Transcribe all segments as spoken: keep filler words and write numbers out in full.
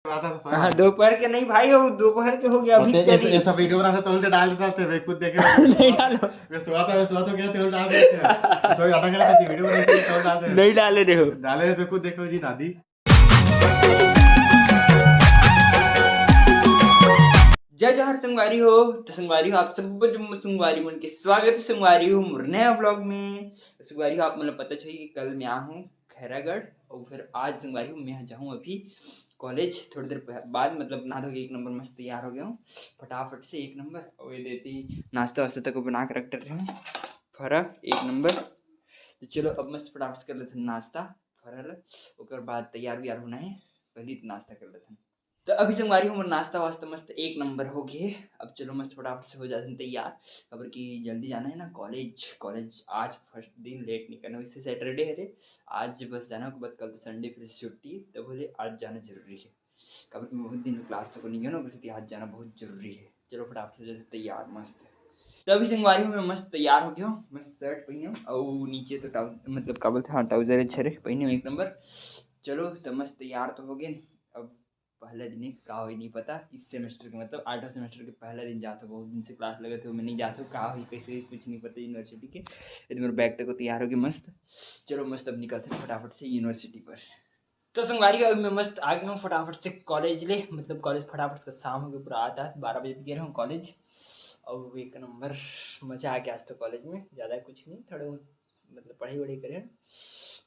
हाँ, दोपहर के नहीं भाई, वो दोपहर के हो गया, अभी चली। ऐसा वीडियो बना था तो उल्टे डाल देता थे, मैं खुद देखे। नहीं डालो। मैं सोया था, मैं सोया तो गया थे, उल्टा डाल देते। सोई रटा के रखती वीडियो बना के तो डाल दे। नहीं डाले रहे हो। डाले रहे तो खुद देखो जी दादी। जय जोहार संगवारी हो। तो संगवारी हो, आप सब संगवारी मन के स्वागत है संगवारी हो मोर नया ब्लॉग में। तो संगवारी हो, आप मतलब पता चाहिए कि कल मैं आ हूँ खैरागढ़, और फिर आज संगवारी हो मैं जाऊँ अभी कॉलेज। थोड़ी देर पह-, बाद मतलब नहा धो के एक नंबर मस्त तैयार हो गया हूँ फटाफट से, एक नंबर। और ये देती नाश्ता वास्ता तक बना के रख डर रहे हूँ, फरा एक नंबर। तो चलो अब मस्त फटाफट से कर लेते हैं नाश्ता फरा ल, ओकर बाद तैयार व्यार होना है, पहले तो नाश्ता कर लेते हैं। तो अभी संगवारी हो मोर नाश्ता वास्ता मस्त एक नंबर हो गए। अब चलो मस्त फटाफट से हो जाते हैं तैयार, काबर कि जल्दी जाना है ना कॉलेज। कॉलेज आज फर्स्ट दिन लेट नहीं करना, इससे सैटरडे है रे, आज बस जाना, ओकर बाद कल तो संडे फिर से छुट्टी, तो बोले आज जाना जरूरी है, काबर कि बहुत दिन क्लास तक नहीं गया ना, ओकर सेती आज जाना बहुत जरूरी है। चलो फटाफट से हो जाते तैयार मस्त। तो अभी संगवारी हो मैं मस्त तैयार हो गया हूँ, मस्त शर्ट पहने हूँ और नीचे तो टाउ-, मतलब का बोलते हैं, हाँ, ट्राउजर है छरे पहने हूँ एक नंबर। चलो तो मस्त तैयार तो हो गए। अब पहला दिन है, का होई नहीं पता, इस सेमेस्टर के मतलब आठवां सेमेस्टर के पहला दिन जात हो, बहुत दिन से क्लास लगे थे, मैं नहीं जात हो, का होई कैसे कुछ नहीं पता यूनिवर्सिटी के। यदि मेरे बैग तक तैयार हो गए मस्त। चलो मस्त अब निकलते हैं फटाफट से यूनिवर्सिटी पर। तो संगवारी हो, अभी मैं मस्त आ गया हूँ फटाफट से कॉलेज ले, मतलब कॉलेज फटाफट से शाम हो गया, पूरा आठ आठ बारह बजे तक गए रहूँ कॉलेज। और एक नंबर मजा आ गया आज तो कॉलेज में, ज़्यादा कुछ नहीं, थोड़े बहुत मतलब पढ़ाई वढ़ाई करें,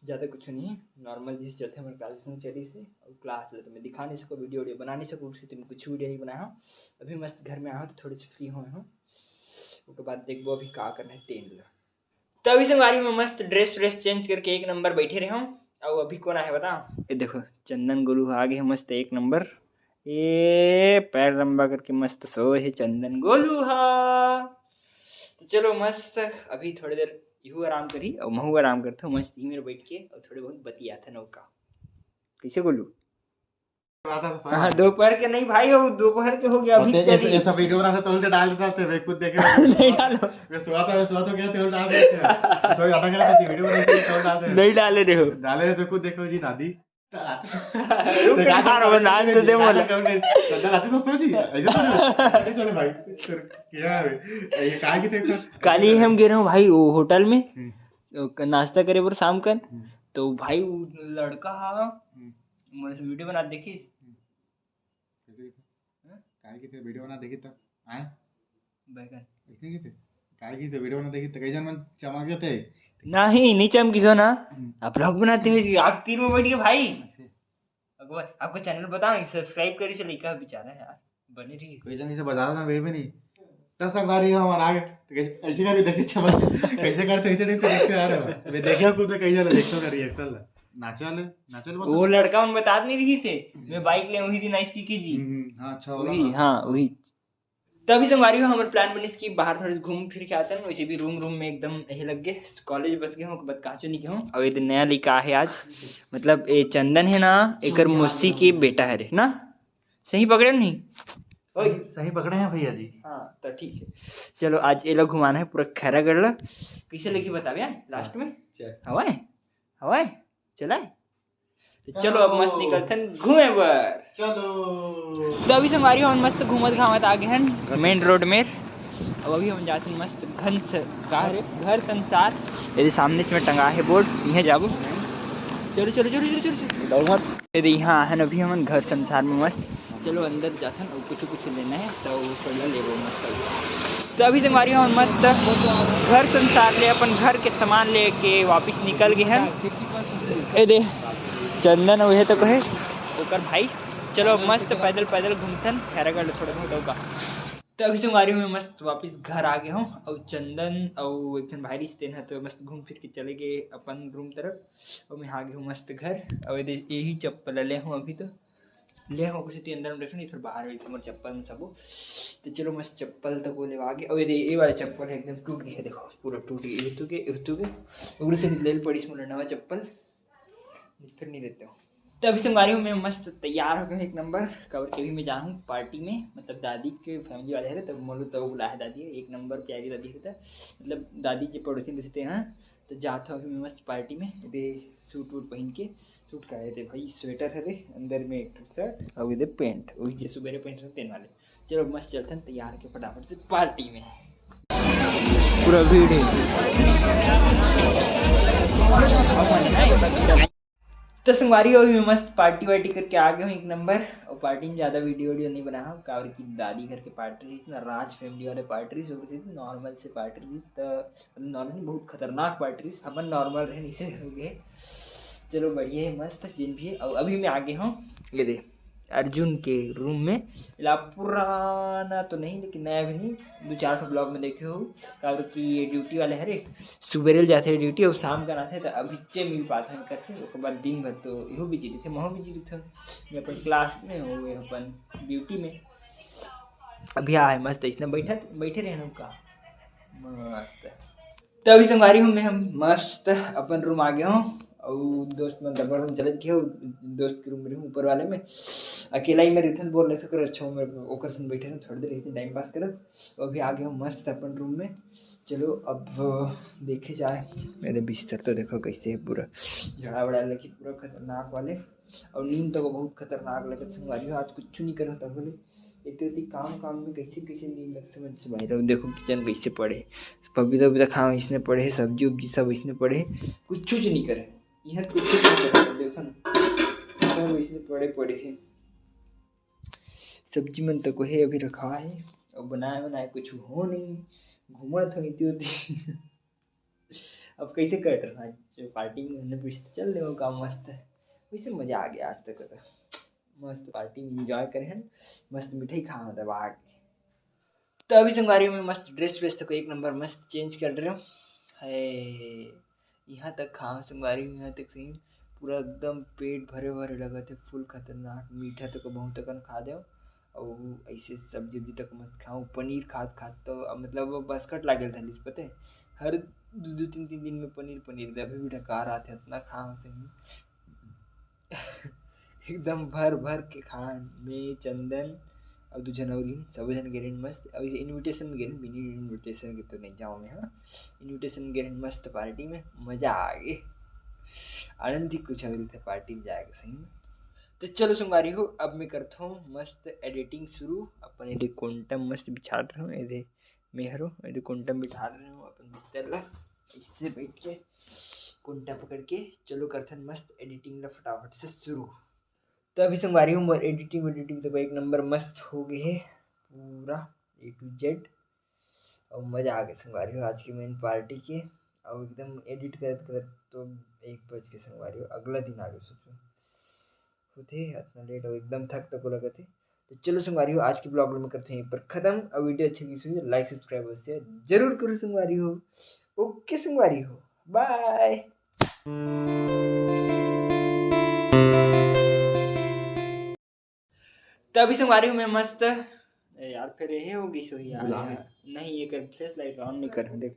ज़्यादा कुछ नहीं, नॉर्मल जिस चलते हमारे क्लास में चली से। और क्लास ले तो मैं दिखा नहीं सकूँ, वीडियो वीडियो बना नहीं सकूँ, इससे मैं कुछ वीडियो नहीं बनाया हूँ। अभी मस्त घर में आया हूँ तो थोड़े से फ्री हुए हूँ, उसके बाद देखबो अभी का करना है तेन ला। तो अभी संगवारी में मस्त ड्रेस व्रेस चेंज करके एक नंबर बैठे रहे हूँ। और अभी कौन आए बता, ये देखो चंदन गोलू आ गए मस्त एक नंबर, ये पैर लंबा करके मस्त सोए है चंदन गोलू हा। तो चलो मस्त अभी थोड़ी देर इहू आराम करी और महू आराम करता हूँ मस्त इही मेरे बैठ के और थोड़े बहुत बतियाथन। नौका कैसे गोलू? हाँ, दोपहर के नहीं भाई, वो दोपहर के हो गया, अभी चली। ऐसा वीडियो बना था तो उल्टे डाल देता थे, मैं खुद देखे। नहीं डालो। मैं सोया था, मैं सोया तो गया थे, उल्टा डाल देते। सोई रटा के रखती वीडियो बना के तो डाल दे। नहीं डाले रहे हो। डाले रहे तो खुद देखो जी दादी। रुक यार, वो नाच तो दे बोला। चंदा राती तो सोची, ऐसे तो नहीं। चले भाई, फिर क्या है? ये कहाँ की थे? काली हम गिरे हूँ भाई, वो होटल में हम्म। नाश्ता करे बर शाम कर, हम्म। तो भाई वो लड़का हा, हम्म। मोर से वीडियो बना देखिस। हम्म। कैसे की थे? हैं? काहे की थे वीडियो बना देखी तो? आए? बैगन। ऐसे की थे? काहे की थे वीडियो बना देखी तो कई जन मन चमक जाते हैं। नहीं, नहीं चमकी सो ना। हम्म। आप ब्लॉग बनाते हुए आग तीर में बैठ गए भाई। ऐसे। अकबर, आपको चैनल बताओ, सब्सक्राइब करी से लेकर बेचारा यार, बने रही। कोई जन इसे बजा रहा था, वे भी नहीं। दस बार ही हमारा आगे, तो कैसे, ऐसे करके देखते चमक, कैसे करते, ऐसे टाइप से देखते आ रहे हो। मैं देखा खुद कैसे वाला देखते का रिएक्शन ला। नाचे वाले, नाचे वाले वो लड़का मन बतात नहीं रही से, मैं बाइक ले वही दिन आइस की, की जी। हम्म, हम्म, हाँ, अच्छा वाला वही, ना। हाँ, वही। तभी संगवारी हो, हमारे प्लान बनिस कि बाहर थोड़े से घूम फिर के आते हैं। वैसे भी रूम, रूम में एकदम यही लग गए, कॉलेज बस गए हूँ, बत काचो नहीं गए हूँ। अब ये नया लड़का है आज, मतलब ये चंदन है ना, एकर मौसी के बेटा है रे ना, सही पकड़े नहीं? सही, सही पकड़े हैं भैया जी। हाँ, तो ठीक है। चलो, आज एला घुमाना है पूरा खैरागढ़ ला। कैसे लगी बतावे यार लास्ट में? चल। हवाए? हवाए? चलाए? तो चलो, अब मस्त निकलथन घूमे बर। चलो। तो अभी संगवारी हो, मस्त घूमत घामत आ गए हैं मेन रोड में। अब अभी हम जाते हैं मस्त घन स-, का रे? घर संसार। ये सामने इसमें टंगा है बोर्ड, यहाँ जाबो। चलो, चलो, चलो, चलो, चलो, चलो। दौड़ भाग। ये दे, यहाँ है ना, अभी हमन घर संसार में मस्त। चलो अंदर जाथन और कुछ, कुछ लेना है तो वो सब ला लेबो मस्त। तो अभी संगवारी हम मस्त घर संसार ले, अपन घर के सामान लेके वापस निकल गए हैं। ए दे, चंदन वही तो कहे, ओकर भाई। चलो अब मस्त पैदल, पैदल घूमथन, खैरागढ़ थोड़ा बहुत होगा। तो अभी संगवारी में मस्त वापस घर आ गए हूँ, और चंदन और एक जन भाई रिश्ते हैं तो मस्त घूम फिर के चले गए अपन रूम तरफ, और मैं आ गए हूँ मस्त घर। और ये दे, यही चप्पल ले हूँ अभी तो। ले हो कुछ अंदर में रखनी, फिर बाहर में तुम्हारे चप्पल में सबो। तो चलो, मस्त चप्पल तक वो लेवा आगे। और ये दे, ये वाला चप्पल है एकदम टूट गया है, देखो पूरा टूट गया, इतु के, इतु के। ओकरे से लेल पड़ी मोला नवा चप्पल, फिर नहीं देते हो। तो अभी संगवारी हो, मैं मस्त तैयार हो गया हूँ एक नंबर, काबर के अभी मैं जा हूँ पार्टी में, मतलब दादी के फैमिली वाले हैं, तो मोलू तो बुला है दादी, एक नंबर प्यारी दादी है, तो मतलब दादी के पड़ोसी में से हैं, तो जाता हूँ अभी मैं मस्त पार्टी में, ये सूट वूट पहन के। सूट का ये दे भाई, स्वेटर हरे, अंदर में एक ठो शर्ट और ये दे पैंट, वही जे सुबेरे पहन रहे तेन वाले। चलो मस्त चलथन तैयार के फटाफट से पार्टी में। पूरा भीड़ है। तो संगवारी हो, अभी मैं मस्त पार्टी वार्टी करके आ गया हूँ एक नंबर। और पार्टी में ज़्यादा वीडियो वीडियो नहीं बना हूँ, काबर की दादी घर के पार्टी रहिस ना, राज फैमिली वाले पार्टी रहिस, ओकर सेती नॉर्मल से पार्टी रहिस। तो नॉर्मल बहुत खतरनाक पार्टी रहिस, अपन नॉर्मल रहे, नीचे हो गए। चलो बढ़िया है, मस्त जिन भी है। और अभी मैं आ गया हूँ ये दे अर्जुन के रूम में। ला पुराना तो नहीं लेकिन नया भी नहीं, दो चार ठो ब्लॉग में देखे हो, काबर कि ये ड्यूटी वाले हरे, सुबेरे ले जाथे ड्यूटी और शाम का आथे, तो अभी चे मिल पाते हैं कर से। ओकर बाद दिन भर तो इहो बिजी रहिथे, महू बिजी रहिथे, मैं अपन क्लास में हूँ, ये अपन ड्यूटी में। अभी आए मस्त इसने बैठे बैठे रहना का मस्त। तो अभी संगवारी हूँ मैं हम मस्त अपन रूम आ गया हूँ। और दोस्त मन दबा रूम चले गए हो, दोस्त के रूम में रहूँ ऊपर वाले में। अकेला ही मैं रिथन बोल नहीं सकर, अच्छा मैं ओकर संग बैठे रहूँ थोड़ी देर, इतनी टाइम पास करत। तो अभी आ गया हूँ मस्त अपन रूम में। चलो अब देखे जाए, मेरे बिस्तर तो देखो कैसे है पूरा झड़ा वड़ा लगी, पूरा खतरनाक वाले। और नींद तो बहुत खतरनाक लगत संगवारी हो, आज कुछ नहीं करत बोले। इतने इतने काम काम में कैसे कैसे नींद लग समझ से बाहर। अब देखो किचन कैसे पड़े, पपीता उपीता खा इसने पड़े, सब्जी उब्जी सब इसने पड़े, कुछ कुछ नहीं करे। यहाँ कुछ कुछ नहीं करे, देखो ना, सब इसने पड़े पड़े हैं। सब्जी मन तक हे अभी रखा है, और बनाए बनाए कुछ हो नहीं, घूमत हो इति उति। अब कैसे कट रहा है जो पार्टी में हमने पूछ चल रहे हो काम मस्त है, वैसे मजा आ गया आज तक तो। मस्त पार्टी में एंजॉय करे हैं, मस्त मिठाई खा दबा के। तो अभी संगवारी में मस्त ड्रेस व्रेस तक एक नंबर मस्त चेंज कर रहे हो है। यहाँ तक खा संगवारी, यहाँ तक सही पूरा एकदम पेट भरे भरे लगत है, फुल खतरनाक। मीठा तक बहुत अकन खा दे, और ऐसे सब्जी उब्जी तक मस्त खाओ। पनीर खात खात तो अब मतलब बसकट लागल था पता है, हर दो दो तीन तीन दिन में पनीर पनीर दे, अभी भी डकार आते इतना खा सही। एकदम भर भर के खान में चंदन और दू झन और सब झन गे रहिन मस्त। अब इसे इनविटेशन गे रहिन, बिना इनविटेशन के तो नहीं जाऊँ मैं। हाँ, इनविटेशन गे रहिन मस्त पार्टी में, मजा आ गए। आनंद ही कुछ और था पार्टी में जाके सही में। तो चलो संगवारी हो, अब मैं करता हूँ मस्त एडिटिंग शुरू। अपन ये कोंटा मस्त बिछा रहा हूँ, ये मेहरो, ये कोंटा बिठा रहे हूँ अपन बिस्तर ला, इससे बैठ के कोंटा पकड़ के। चलो करथन मस्त एडिटिंग ला फटाफट से शुरू। तो अभी संगवारी हो मोर एडिटिंग वेडिटिंग तो एक नंबर मस्त हो गए है पूरा ए टू जेड। और मजा आ गया संगवारी हो आज की मेन पार्टी के। और एकदम एडिट करत करत तो एक बज के संगवारी हो, अगला दिन आ गया सोचो होते इतना लेट और एकदम थक तक लगत है। तो चलो संगवारी हो आज की ब्लॉग में करते हैं पर खत्म। और वीडियो अच्छी लगी तो लाइक सब्सक्राइब और शेयर जरूर करो संगवारी हो। ओके संगवारी हो, बाय। तो अभी संगवारी हूँ मैं मस्त। ए यार, फिर यही होगी सोई यार। नहीं, ये कर फ्लैश लाइट ऑन नहीं कर, देख।